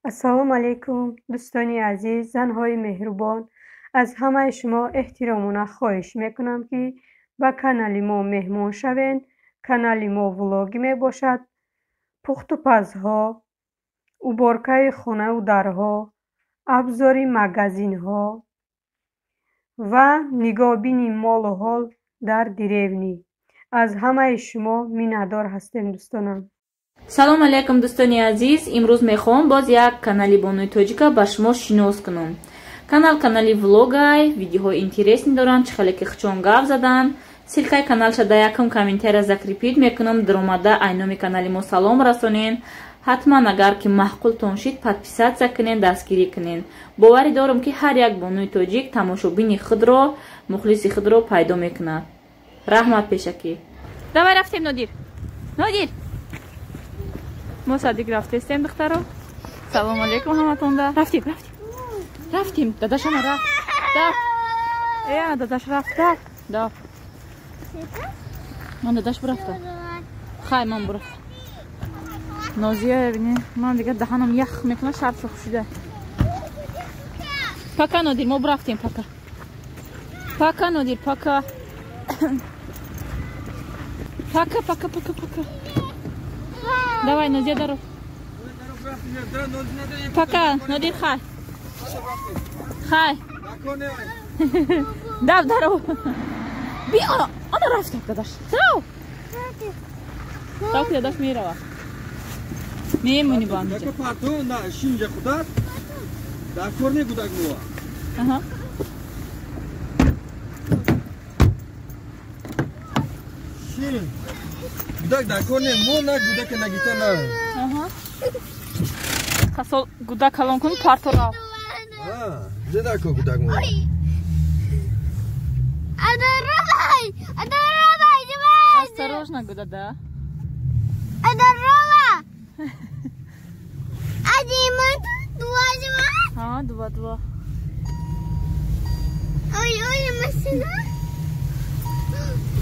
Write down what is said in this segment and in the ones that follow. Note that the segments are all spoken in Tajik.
Ассалому алайкум, дӯстони азиз, занҳои меҳрубон. Аз ҳамаи шумо эҳтиромона хоҳиш мекунам, ки ба канали мо меҳмон шавед. Канали мо влоги мебошад. Пухтупазҳо, уборкаи хонаву дарҳо, абзори магазинҳо ва нигоҳбини молу ҳол дар деревни. Аз ҳамаи шумо миннатдор ҳастем, дӯстонам. Салом алейкум, дӯстони азиз. Имрӯз мехоҳам боз як канали Бонуи Тоҷика ба шумо шинос кунам. Канал канали влогай, видеоҳои интересный доранд, чӣ хеле ки хучон гап задан. Ссылкаи каналша дар якум комментария закрепить мекунам. Даромада айноми канали мо салом расонен. Ҳатман агар ки маъқултон шид, подписаться кунен, дастгирӣ кунен. Боварӣ дорам, ки ҳар як бонуи тоҷик тамошобини худро, мухлиси худро пайдо мекунад. Раҳмат пешакӣ. Давай рафтем, Нодир. Нодир. Мо садик рафтестем, духтаро. Салом алейкум ҳаматонда. Рафтем, рафтем. Рафтем, дадашама рафт. Да. Э, дадаш рафт, да. Да. Ман дадаш бурафта. Хай, ман бурафта. Нозия, бини, ман дигар даҳанам ях мекунад, шарф хушида. Пока, Нодир, мо бурафтем, пока. Пока, Нодир, пока. Пока, пока, пока, пока. Давай, Нозия, даров. Пока, Нодир, хай. Хай. Дав, даров. Би, ана, ана рафта, дадаш. Дав. Дав, дадаш мерава. Мемони ба ҳамиҷа. Партон, на, шинҷа худат. Дар кор не гудак мо. Аҳа. Шин. Гудак дар кор не, мо на гудака нагита на. Аҳа. Касол гудак калон кун, парто рав. А, зе дар кор гудак мо. Адарабай! Адарабай! Осторожно, гуда, да. Адарова! Один, два, два. А, два, два. Ой, ой, машина.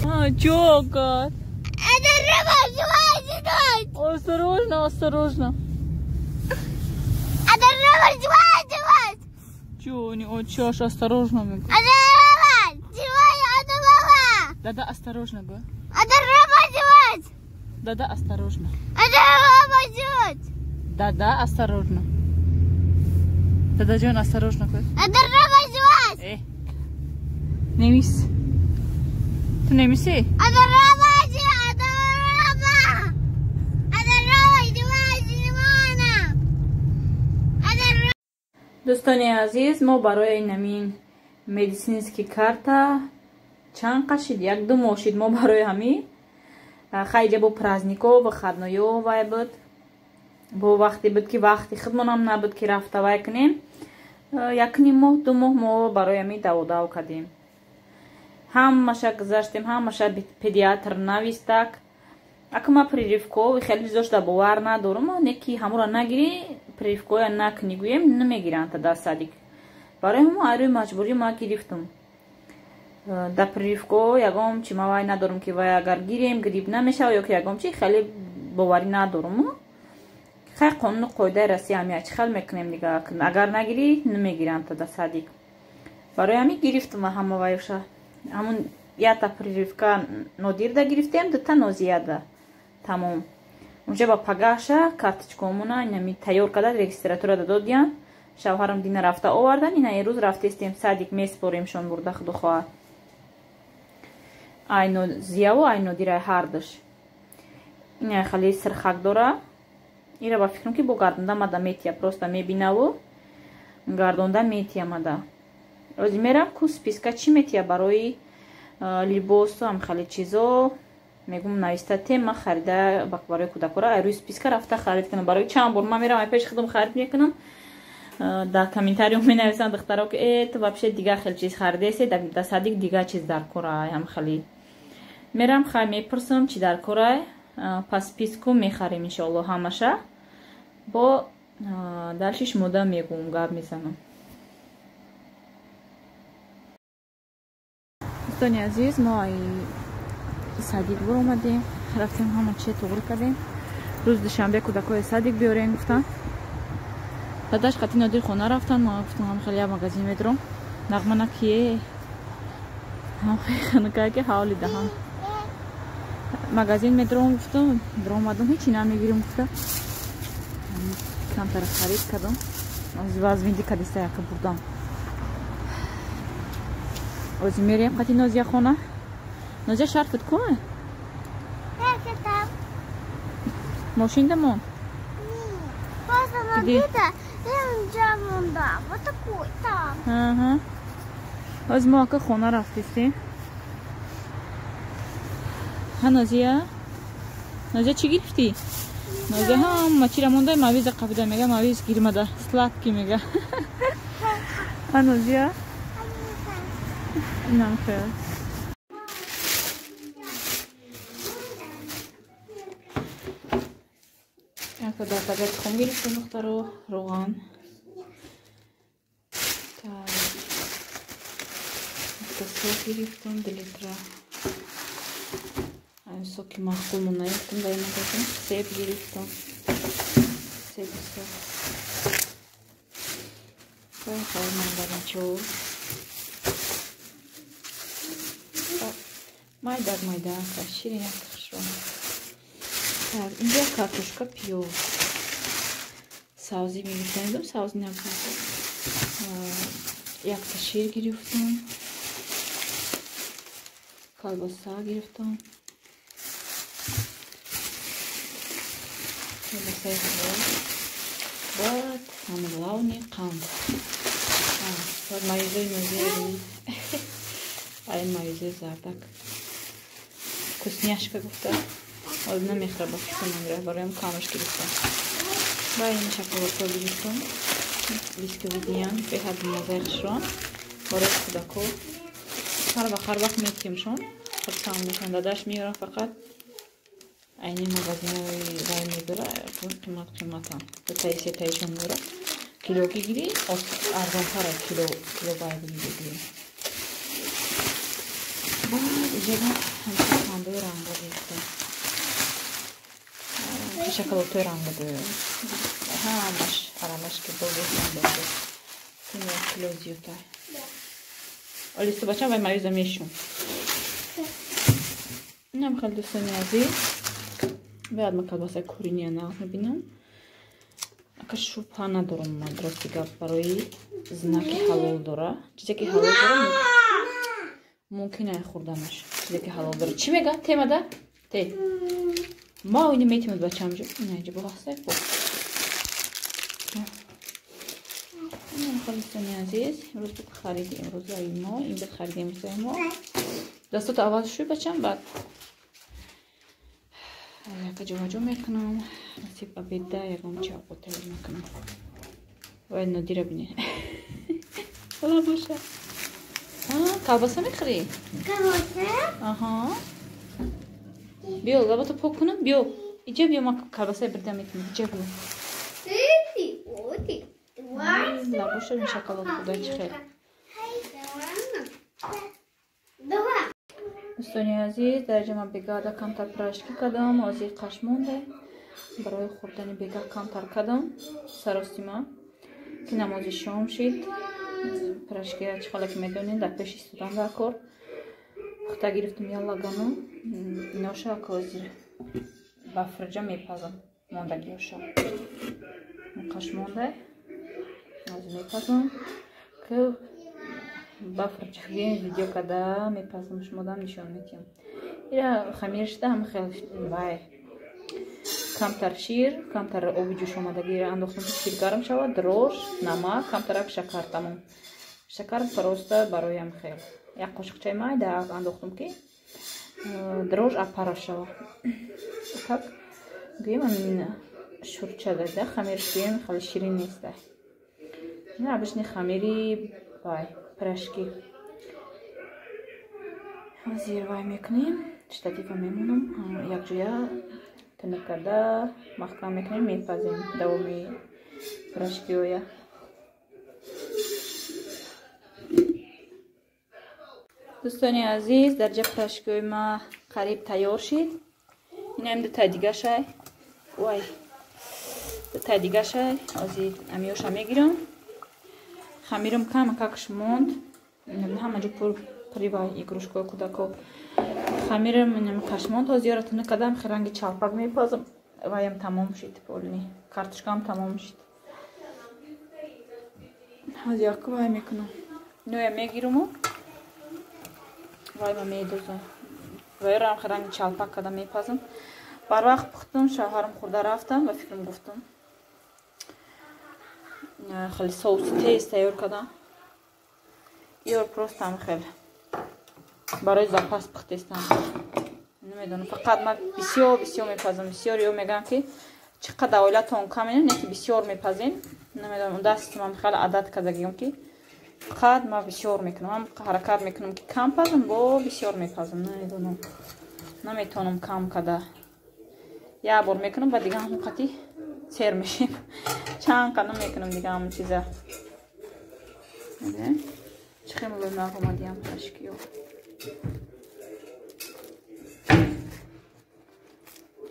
А, чё, как? Адарова, два, два. Осторожно, осторожно. Адарова, два, два. Чё, не, о, чё, аж осторожно. Адарова, два, адарова. Да-да, осторожно, го. Адарова, два. Да-да, осторожно. Адарова, два. Да-да, осторожно. Дадаҷон, осторожно. Адарова, два. Э. Немис. Ту немиси? Адарова, адарова. Адарова, два, два. Дӯстони азиз, мо барои намин медицинский карта чанд қашид? Як ду моҳ шид мо барои ҳамин. Хайҷа бо празднико, выходноё вай буд. Бо вақте буд, ки вақти худмонам набуд, ки рафта вай кунем. Якним моҳ, 2 моҳ мо барои ҳамин даводав кардем. Ҳамаша гузаштем, ҳамаша педиатр навистак. Ака ма прививко хеле чизошда бовар надорам, не ки ҳамура нагирӣ, прививкоя накунӣ гӯем, намегиранд та дар садик. Барои ҳамо айрӯи маҷбурӣ ма гирифтам. Дар прививко ягон чи ма вай надорам, ки вай агар гирем грипп намешава ё ки ягон чи хеле боварӣ надорам. Хай қонуну қоидаи Россия ҳамия чӣ хел мекунем дигар, агар нагирӣ намегиранд та дар садик. Барои ҳамин гирифтам ҳама вайша. Ҳамун якта прививка Нодирда гирифтем, дута Нозияда. Тамом. Унҷа ба пагаша карточкаомона инами тайёр карда регистратура додиян. Шавҳарам дина рафта овардан, ина ирӯз рафтестем садик меспоремшон бурда худо хоҳад. Ай Нозияву ай Нодира ҳардуш. Ина хеле сирхак дора. Ира ба фикрам, ки бо гардонда мада метия, просто мебинаву гардонда метия мада. Ози мерам ку списка чӣ метия барои либосу ҳам хеле чизо. Мегум нависта тема харида барои кӯдакора, ай рӯи списка рафта харид кунам. Барои чанд бор ман мерам ай пеши худам харид мекунам. Дар комментарио менависанд духтаро, ки э, ту вообще дигар хеле чиз харидаеси, дар садик дигар чиз дар кора ҳам хеле. Мерам хай мепурсам чӣ дар корай, по списку мехарем иншоалло ҳамаша. Бо дальше шумода мегум, гап мезанам. Дӯстони азиз, мо ай садик буромадем, рафтем ҳама чие туғри кардем. Рӯзи душанбе кӯдакҳои садик биёрем гуфтан. Дадаш қати Нодир хона рафтан, ма гуфтам ҳам хеле як магазин медром. Нағма накие. Ҳам хеле ки ҳавли даҳан. Магазин медром гуфтам, дромадам ҳеч намегирим гуфта. Камтар харид кардам. Вазмиди кадиста яка бурдам. Ози мерем қати Нозия хона. Нозия шарфат ку? Мошин дамон? Где? Вот такой там. Ага. Оз мо ака хона рафтистем. Ҳа Нозия? Нозия чӣ гирифтӣ? Нозия ҳама чира монда, мавиза қабида мега, мавиз гирмада, сладкий мега. Ҳа Нозия? Инам хел. Дар тага тухм гирифтем духтаро, равған. Так, сок гирифтем 2 литра. Ай соки маъқул наёфтам дар ин магазин. Себ гирифтам. Себ сок. Так, мандаринчо. Майдак майдак, ширин хушро. Так, инҷа картошка, пиёз. Савзӣ мегирифтам, савзӣ набуд. Якта шир гирифтам. Колбаса гирифтам. Колбасаи ҳалол. Баъд ҳамон лавни қанд. Баъд маизои нозия. Ай маизои зардак. Вкусняшка гуфта. Оз намехӯра ба фикр намера, бароям камаш гирифтам. Ба ин шоколадҳо гирифтам. Бисквитиян, беҳад мазаи хушрон. Барои кӯдако ҳар вақт ҳар вақт метиҳемшон. Хурсанд мешаванд. Дадаш меёрам фақат айни магазинҳои вай мебара, қимат қиматан. Дутаи сетаишон меёра. Кило ки гирӣ, арзонтар кило кило бай бигирӣ. Баъд иҷода ҳамчун қандои ранга гирифтам. Шоколадҳои ранга дорад. Ҳамаш аралаш ки бо як кило зиёдтар. Олису бачам вай маюза мешум. Инам хеле дӯстони азиз. Бояд ман колбасаи куриния нағз мебинам. Ака шубҳа надорам ман рости гап барои знаки ҳалол дора. Чизе ки ҳалол дора мумкин ай хӯрданаш. Чизе ки ҳалол дора. Чӣ мега? Темада? Те. Ма оини метимад бачам ҷо. Ина инҷо бо ҳастай бо. Инам хеле дӯстони азиз, имрӯз буд хариди имрӯзаи мо, ин буд хариди имрӯзаи мо. Дастото аввал шӯй бачам, баъд яка ҷоваҷо мекунам. Насиб обеда ягон чавқо тайёр мекунам. Вай Нодира бине. Ҳола боша. Колбаса мехӯрӣ? Колбаса? Аҳа. Биё, лабато пок кунам, биё. Иҷа биё, ман колбасаи бирда метунам. Иҷа биё. Лабоша ин шоколад буда чӣ хел. Дӯстони азиз, дар ҷа ман бегада камтар пирожки кардам, ҳозир қаш монда. Барои хӯрдани бега камтар кардам. Саростима ки намози шом шид. Пирожкия чӣ хеле ки медонед, дар пеш истодан дар кор. Пухта гирифтам я лагану. Иноша ҳозир ба фирҷа мепазам. Мондагиёша. Қаш монда. Ҳозир мепазам. Ки ба фирҷа видео када мепазам, шумодам нишон медиҳам. Ира хамир шуда ҳам хел вай камтар шир, камтар оби ҷӯшомадагиро андохтам, ки шир гарм шавад, дрож, намак, камтарак шакар, тамом. Шакар просто бароям хел. Як қошиқчаи майда андохтам, ки дрож апара шавад. Так гӯем ҳамин шурча дада, хамирш гӯем хеле ширин нест. Ин обычный хамири вай пирожки. Ҳозир вай мекунем, штатива мемонам, якҷоя тинук карда маҳкам мекунем, мепазем давоми пирожкиҳоя. Дӯстони азиз, дар ҷа пирожкиҳои ма қариб тайёр шид. Инам дутаи дигашай. Вай, Та дигаша ози амиёша мегирам. Хамирам кам какш монд. Ҳама ҷо пур привай игрушкаи кӯдако. Хамирам инам кашмонд, ҳозир ёра тунук кардам, хеле ранги чалпак мепазам. Ваям тамом шид, полни. Картошкам тамом шид. Ҳозир як вай мекунам. Ноя мегируму вайма медозам. Вайрам хеле ранги чалпак карда мепазам. Барвақт пухтум, шавҳарам хӯрда рафтам, ба фикрам гуфтум. Хеле соуси тез тайёр кардам. Ёр просто ам хеле барои запас пухтестам. Намедонам, фақат ман бисёр бисёр мепазам. Бисёр ё мегӯям ки чӣ қадар оилатон кам не ки бисёр мепазем. Намедонам, дастам хеле адат кардагиам ки фақат ман бисёр мекунам. Ҳаракат мекунам ки кам пазам, бо бисёр мепазам. Намедонам, наметавонам кам карда. Як бор мекунам, ба дига ҳамон қати сер мешем. Чанд қа намекунам дига ҳамон чиза. Чӣ хел мулоимак омадиам пашкиё.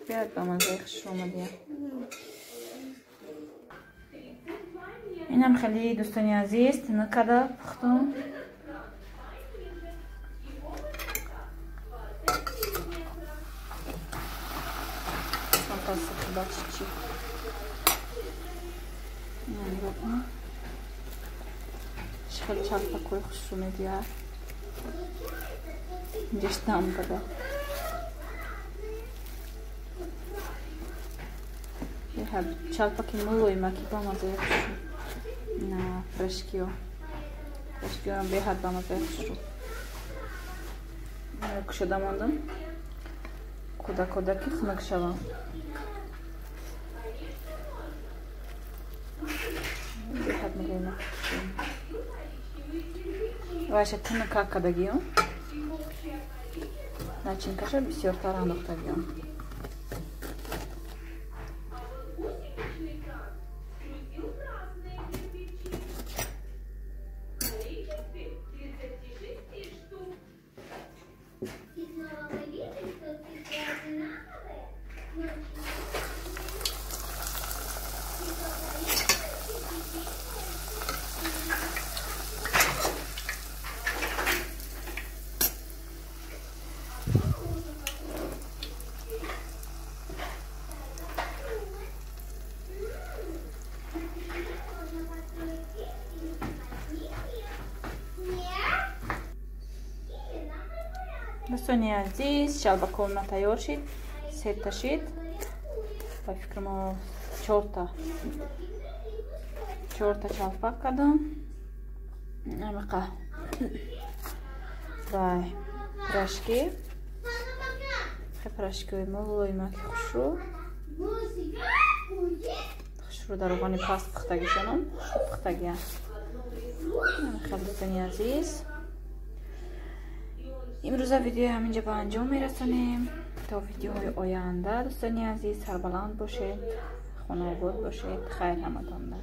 Биёд ба маззаи хушрӯ омадиам. Инам хеле дӯстони азиз, тинук карда пухтум. Чӣ хеле чалпакҳои хушрӯ медиҳад. Инҷаш дам када. Чалпаки мулоимаки ба маззаи хушрӯ. На, пирожкиё. Пирожкиёрам беҳад ба маззаи хушрӯ. Кушода мондам. Кӯдакодаки хунук шавам. Беҳад мулоимак. Вайша тунукак кардагиём. Начинкаша бисёртар андохтагиём. Дӯстони азиз, шалбакҳои ма тайёр шид, сета шид. Ба фикри мо чорта чалпак кардам. Амиқа вай пирожки. Пирожкиҳои мулоимаки хушрӯ. Хушрӯ дар равғани паст пухтагишонам, хушрӯ пухтагиам. Хеле дӯстони азиз, имрӯза видеои ҳаминҷа ба анҷом мерасонем. То видеоҳои оянда, дӯстони азиз, сарбаланд бошед, хонаобод бошед. Хайр ҳаматонда.